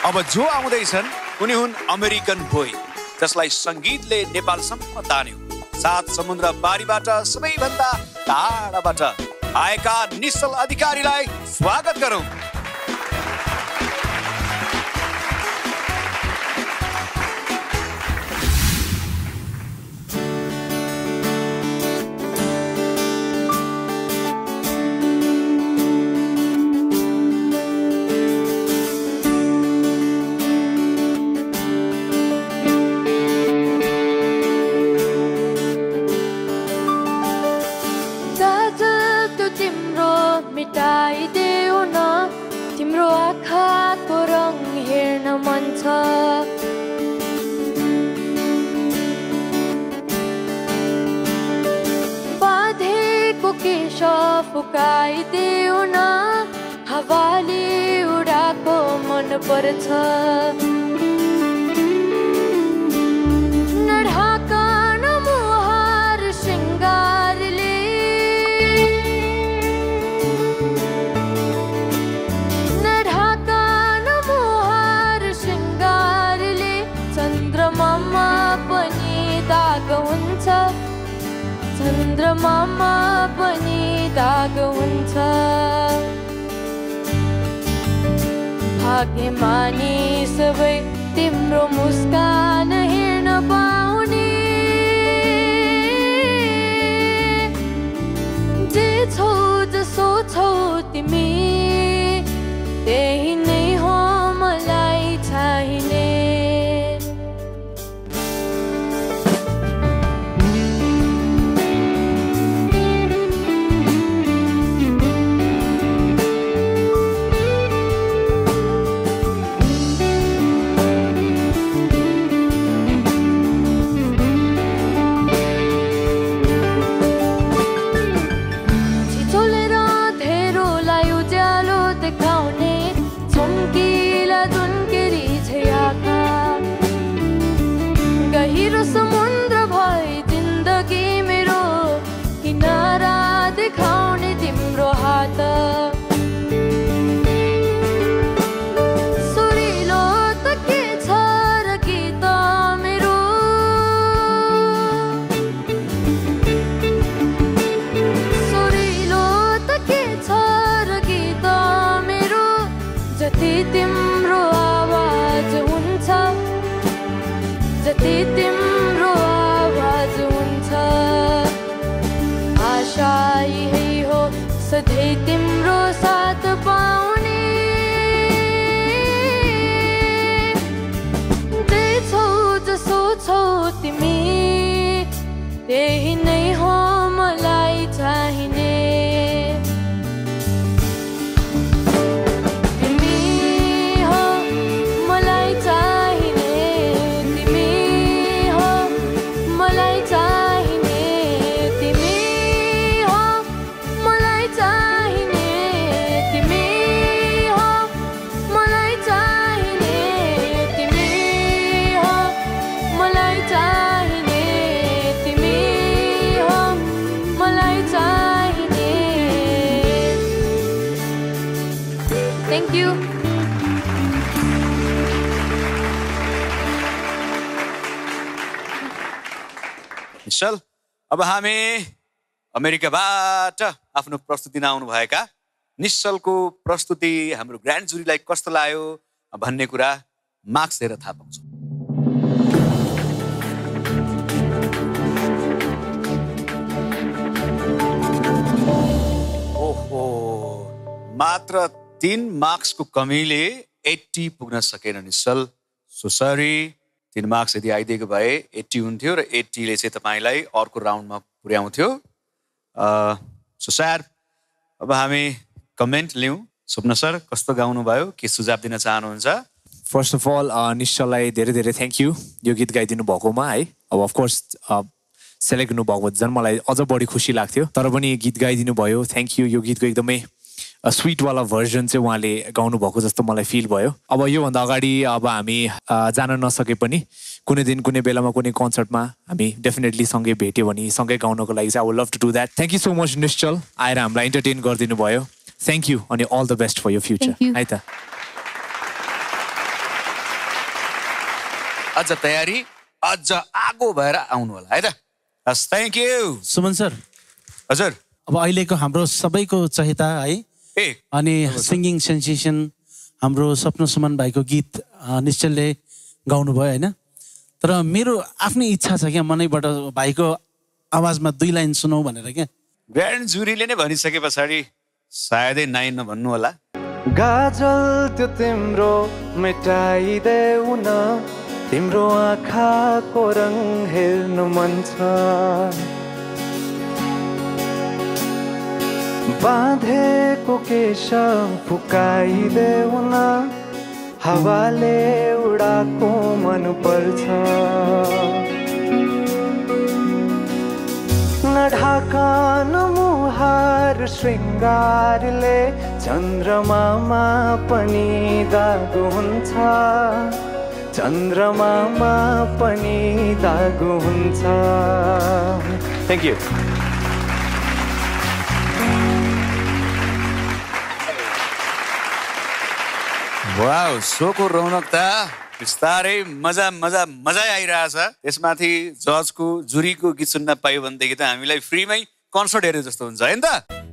अब जो आउँदैछन् उनी हुन् अमेरिकन बोय, जसलाई संगीतले नेपालसम्म तान्यो। सात समुद्र पारीबाट सबैभन्दा टाढाबाट आएका निश्चल अधिकारीलाई स्वागत गरौँ। बाधेको केश फुकाइदेऊ न, हावाले उडाको मन पर्छ। नढाका नमुहार शृङ्गारले, नढाका नमुहार शृङ्गारले चन्द्रमामा पनि दाग हुन्छ, चन्द्रमामा पनि दाग हुन्छ। भाग्यमानी सबै तिम्रो मुस्कान हेर्न पाउने, जे छौ जसो छौ तिमी त्यही नै हो मलाई चाहिने। गहिरो समुद्र भई जिन्दगी मेरो, किनारा देखाउने तिम्रो हात। सुरिलो त के छ र गीत मेरो, सुरिलो त के छ र गीत मेरो। जति तिम्रो आवाज हुन्छ, जति तिम्रो आवाज हुन्छ, आशा यही हो सधैँ तिम्रो साथ पाउने। जे छौ जसो छौ तिमी त्यही नै हो मलाई चाहिने। Thank you. निश्चल, अब हामी अमेरिकाबाट आफ्नो प्रस्तुति आउनु भएका निश्चलको प्रस्तुति हाम्रो ग्रान्ड जुरीलाई कस्तो लाग्यो भन्ने कुरा मार्क्स हेरेर थाहा पाउँछौँ। ओहो, मात्र 3 मार्क्सको कमीले 80 पुग्न सकेन निश्चल। सो सरी, 3 मार्क्स यदि आइदिएको भए 80 हुन्थ्यो र 80ले चाहिँ तपाईँलाई अर्को राउन्डमा पुर्याउँथ्यो। सो सर, अब हामी कमेन्ट लिउँ। स्वप्न सर, कस्तो गाउनुभयो, के सुझाव दिन चाहनुहुन्छ? फर्स्ट अफ अल निश्चललाई धेरै धेरै थ्याङ्क यू यो गीत गाइदिनु भएकोमा है। अब अफकोर्स सेलेक्ट हुनुभएको झन् मलाई अझ बढी खुसी लाग्थ्यो, तर पनि गीत गाइदिनु भयो, थ्याङ्क यू। यो गीतको एकदमै स्विटवाला भर्जन चाहिँ उहाँले गाउनु भएको जस्तो मलाई फिल भयो। अब योभन्दा अगाडि अब हामी जान नसके पनि कुनै दिन कुनै बेलामा कुनै कन्सर्टमा हामी डेफिनेटली सँगै भेट्यो भने सँगै गाउनको लागि चाहिँ I would love to do that. Thank you so much Nishchal, आएर हामीलाई इन्टरटेन गरिदिनु भयो। थ्याङ्क यू अनि all the best for your future है त। अझ तयारी अझ आगो भएर आउनु होला है त हस् थ्याङ्क यू सुमन सर हजुर अब अहिलेको हाम्रो सबैको चाहता है ए अनि सिङ्गिङ सेन्सेसन हाम्रो स्वप्न सुमन भाइको गीत निश्चलले गाउनुभयो होइन तर मेरो आफ्नै इच्छा छ क्या मनैबाट भाइको आवाजमा 2 लाइन सुनौ भनेर क्या ग्रान्ड जुरीले नै भनिसके पछाडि सायदै नाइ नभन्नु होला गाजल त्यो तिम्रो मेटाइदेऊ न तिम्रो आँखाको रङ हेर्नु मन छ बाँधेको केश फुकाइदेऊ न हावाले उडाको मन पर्छ नढाका नमुहार श्रृङ्गारले चन्द्रमामा पनि दागु हुन्छ चन्द्रमामा पनि दागु हुन्छ थ्याङ्क यू वाउ सोको रौनक त बिस्तारै मजा मजा मजै आइरहेछ त्यसमाथि जजको जुरीको गीत सुन्न पायो भनेदेखि त हामीलाई फ्रीमै कन्सर्ट हेरे जस्तो हुन्छ होइन त